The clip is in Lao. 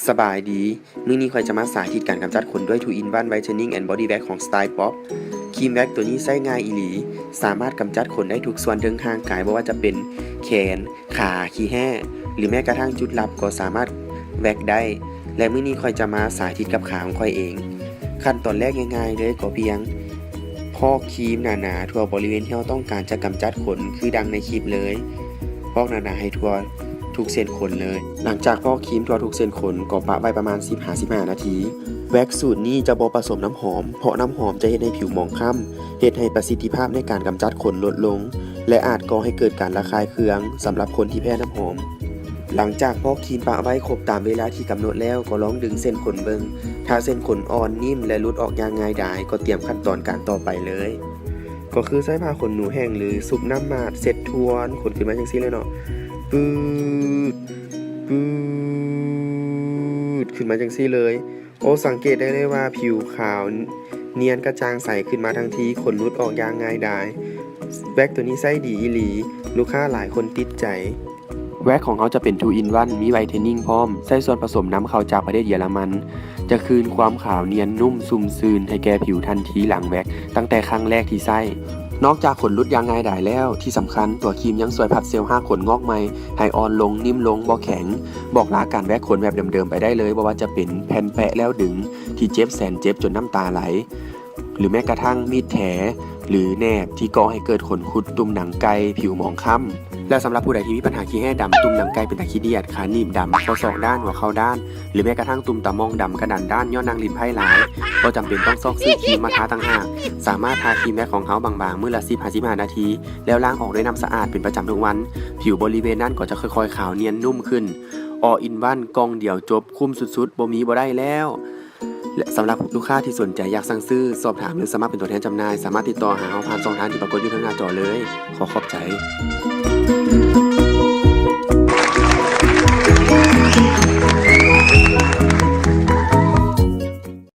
ສະບາຍດີ, ມື້ນີ້ຂ້ອຍຈະມາສາທິດການກຳຈັດຂົນດ້ວຍ Two in One Whitening and Body Wax ຂອງ Style Pop. ຄຣີມແວັກໂຕນີ້ໃຊ້ງ່າຍອີ່ຫຼີ, ສາມາດກຳຈັດຂົນໄດ້ທຸກສ່ວນເທິງຮ່າງກາຍ, ບໍ່ວ່າຈະເປັນແຂນ, ຂາ, ຂີ້ແຮ້ ຫຼືແມ້ກະທັ້ງຈຸດລັບກໍສາມາດແວັກໄດ້. ແລະ ມື້ນີ້ຂ້ອຍຈະມາສາທິດກັບຂາຂອງຂ້ອຍເອງ. ຂັ້ນຕອນແລກງ່າຍໆເລີຍ ກໍພຽງ ພອກຄຣີມໜາໆທົ່ວບໍລິເວນທີ່ເຮົາຕ້ອງການຈະກຳຈັດຂົນ ຄືດັ່ງໃນຄລິບເລີຍ. ພອກໜາໆໃຫ້ທົ່ວທຸກເສັ້ນຂົນເລີຍ. ຫຼັງຈາກພອກຄຣີມທົ່ວທຸກເສັ້ນຂົນ ກໍປະໄວ້ປະມານສິບຫາສິບຫ້ານາທີ. ແວັກສູດນີ້ຈະບໍ່ປະສົມນ້ຳຫອມ, ເພາະນ້ຳຫອມຈະເຮັດໃຫ້ຜິວໝອງຄ້ຳ, ເຮັດໃຫ້ປະສິດທິພາບໃນການກຳຈັດຂົນລົດລົງ ແລະ ອາດກໍ່ໃຫ້ເກີດການລະຄາຍເຄືອງສຳລັບຄົນທີ່ແພ້ນ້ຳຫອມ. ຫຼັງຈາກພອກຄຣີມປະໄວ້ຄົບຕາມເວລາທີ່ກຳນົດແລ້ວ, ກໍລອງດຶງເສັ້ນຂົນເບິ່ງ. ຖ້າເສັ້ນຂົນອ່ອນ, ນິ້ມ ແລະ ຫຼຸດອອກຢ່າງງ່າຍດາຍ, ກໍຕຽມຂັ້ນຕອນການຕໍ່ໄປເລີຍ. ກໍຄືໃຊ້ຜ້າຂົນໜູແຫ້ງ ຫຼື ຊຸບນ້ຳໝາດເຊັດທົ່ວຂົນຂຶ້ນມາຈັ່ງຊີ້ເລີຍເນາະ. ປຶດ ປຶດ ຂຶ້ນມາຈັ່ງຊີ້ເລີຍ. ໂອ້ ສັງເກດໄດ້ເລີຍວ່າຜິວຂາວນຽນກະຈ່າງໃສຂຶ້ນມາທັນທີ, ຂົນຫຼຸດອອກຢ່າງງ່າຍດາຍ. ແວັກໂຕນີ້ໃຊ້ດີອີ່ຫຼີ, ລູກຄ້າຫຼາຍຄົນຕິດໃຈ. ແວັກຂອງເຮົາຈະເປັນ Two in One ມີ Whitening ພ້ອມ, ໃຊ້ສ່ວນປະສົມນຳເຂົ້າຈາກປະເທດເຢຍລະມັນ, ຈະຄືນຄວາມຂາວນຽນນຸ້ມຊຸ່ມຊື່ນໃຫ້ແກ່ຜິວທັນທີຫຼັງແວັກ ຕັ້ງແຕ່ຄັ້ງແລກທີ່ໃຊ້. ນອກຈາກຂົນຫຼຸດຢ່າງງ່າຍດາຍແລ້ວ, ທີ່ສຳຄັນ, ຕົວຄຣີມຍັງຊ່ວຍພັດເຊວຮາກຂົນງອກໃໝ່ໃຫ້ອ່ອນລົງ, ນິ້ມລົງ, ບໍ່ແຂງ. ບອກລາການແວັກຂົນແບບເດີມໆໄປໄດ້ເລີຍ, ບໍ່ວ່າຈະເປັນແຜ່ນແປະແລ້ວດຶງທີ່ເຈັບແສນເຈັບຈົນນ້ຳຕາໄຫຼ, ຫຼືແມ້ກະທັ່ງມີດແທ ຫຼືແໜບທີ່ກໍ່ໃຫ້ເກີດຂົນຂຸດ, ຕຸ່ມໜັງໄກ່, ຜິວໝອງຄ້ຳ. ແລະ ສຳລັບຜູ້ໃດທີ່ມີບັນຫາຂີ້ແຮ້ດຳ, ຕຸ່ມໜັງໄກ່ເປັນຕາຂີ້ດຽດ, ຂາໜີບດຳ, ຂໍ້ສອກດ້ານ, ຫົວເຂົ່າດ້ານ, ຫຼືແມ້ກະທັ່ງຕຸ່ມຕາມອງດຳ, ກະດານດ້ານ, ຍ້ອນນັ່ງຫຼິ້ນໄພ້ຫຼາຍ, ບໍ່ຈຳເປັນຕ້ອງຊອກຊື້ຄຣີມມາທາຕ່າງຫາກ. ສາມາດທາຄຣີມແວັກຂອງເຮົາບາງໆ ມື້ລະສິບຫາສິບຫ້ານາທີ, ແລ້ວລ້າງອອກດ້ວຍນ້ຳສະອາດເປັນປະຈຳທຸກວັນ. ຜິວບໍລິເວນນັ້ນກໍຈະຄ່ອຍໆຂາວນຽນນຸ້ມຂຶ້ນ. All in one ກ່ອງດຽວຈົບ, ຄຸ້ມສຸດໆ, ບໍ່ມີບໍ່ໄດ້ແລ້ວ. ແລະ ສຳລັບລູກຄ້າທີ່ສົນໃຈຢາກສັ່ງຊື້, ສອບຖາມ ຫຼື ສະໝັກເປັນຕົວແທນຈຳໜ່າຍ, ສາມາດຕິດຕໍ່ຫາເຮົາຜ່ານຊ່ອງທາງທີ່ປາກົດຢູ່ເທິງໜ້າຈໍເລີຍ. ຂໍຂອບໃຈ.